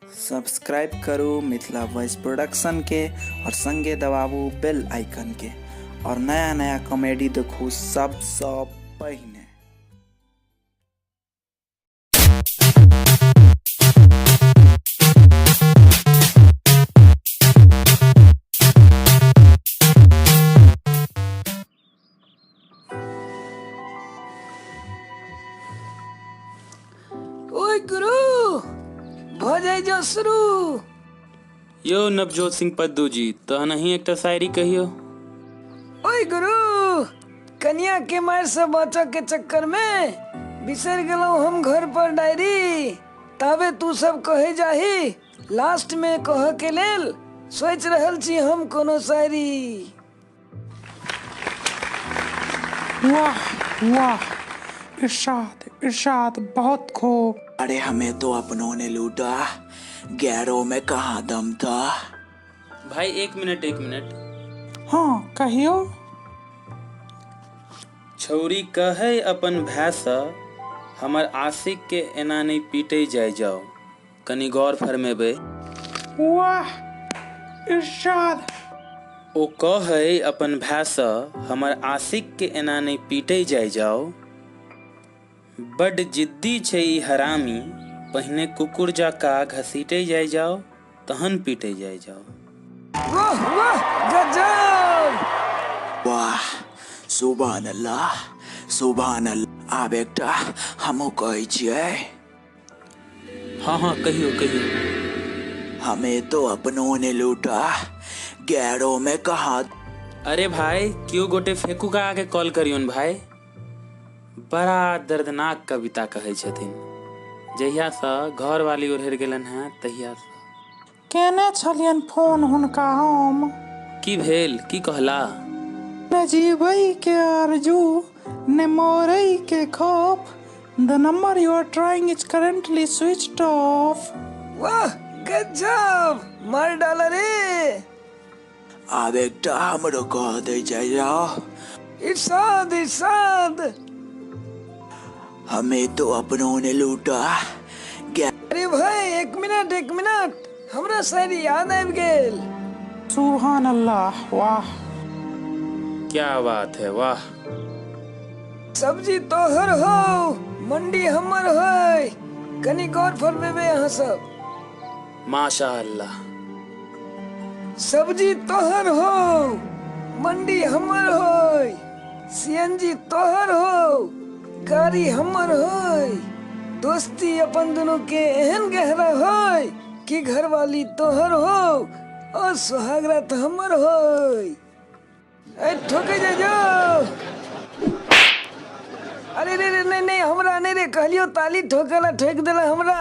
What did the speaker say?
Subscribe करू Mithila voice production के और संगे दबाबू बेल आइकन के और नया नया कॉमेडी देखू सबसँ पहिने। ओए गुरु भऽ जाइ जो शुरू। यौ नवजोत सिंह पद्दू जी, तहन अहीं एकटा शायरी कहियौ। ओए गुरु, कनिया के मार से बचऽ के चक्कर में बिसरि गेलहुँ हम घर पर डायरी। ताबे तू सब कहे जाही लास्ट में कह के लेल सोचि रहल छी हम कोनो शायरी। वाह वाह, इरशाद इरशाद, बहुत खूब। अरे हमें तो अपनों ने लूटा, गैरों में कहाँ दम था। भाई एक मिनट एक मिनट। हाँ कहियो। छौरी कहै अपन भायसँ हमर आशिक के एना नहि पीटै जाय जाओ, कनि गौर फरमेबै। वाह इरशाद। ओ कहै अपन भायसँ हमर आशिक के एना नहि पीटै जाय जाओ, बड्ड जिद्दी छै ई हरामी, पहिने कुकुर जकाँ घसीटै जाय जाओ तहन पीटै जाय जाओ। वाह वाह गजब। वाह सुभान अल्लाह सुभान अल्लाह। आब एकटा हमहूँ कहै छियै। हाँ हाँ कहियो कहियो। हमें तो अपनों ने लूटा, गैरों में कहाँ। अरे भाई क्यों गोटे फेकू का आके कॉल करियौन भाई। बड़ा दर्दनाक कविता कहै छथिन, जहियासँ घरवाली ओढ़ि गेलनि हेँ तहियासँ। केने छलियनि फोन हुनका हम। की भेल, की कहला? ने जीबै के आरजू ने मरै के खौफ, the number you are trying is currently switched off. वाह गजब, मार डाला रे। आब एकटा हमरो कह दै जाइ जाओ। इरशाद इरशाद। हमें तो अपनों ने लूटा। अरे भाई एक मिनट एक मिनट, हमरा शायरी याद आबि गेल। सुभान अल्लाह, वाह क्या बात है, वाह। सब्जी तोहर हो मंडी हमर होय, कनि गौर फरमेबै अहाँ सब। माशा अल्लाह। सब्जी तोहर हो मंडी हमर होय, सीएनजी तोहर हो गाड़ी हमर होय, दोस्ती अपन दुनू के एहन गहरा होय कि घरवाली तोहर हो और सुहागरात हमर होय। ए ठोके जाय जो। अरे रे रे नहीं नहीं हमरा नहीं रे, कहलियो ताली ठोकेला ठोक देला हमरा।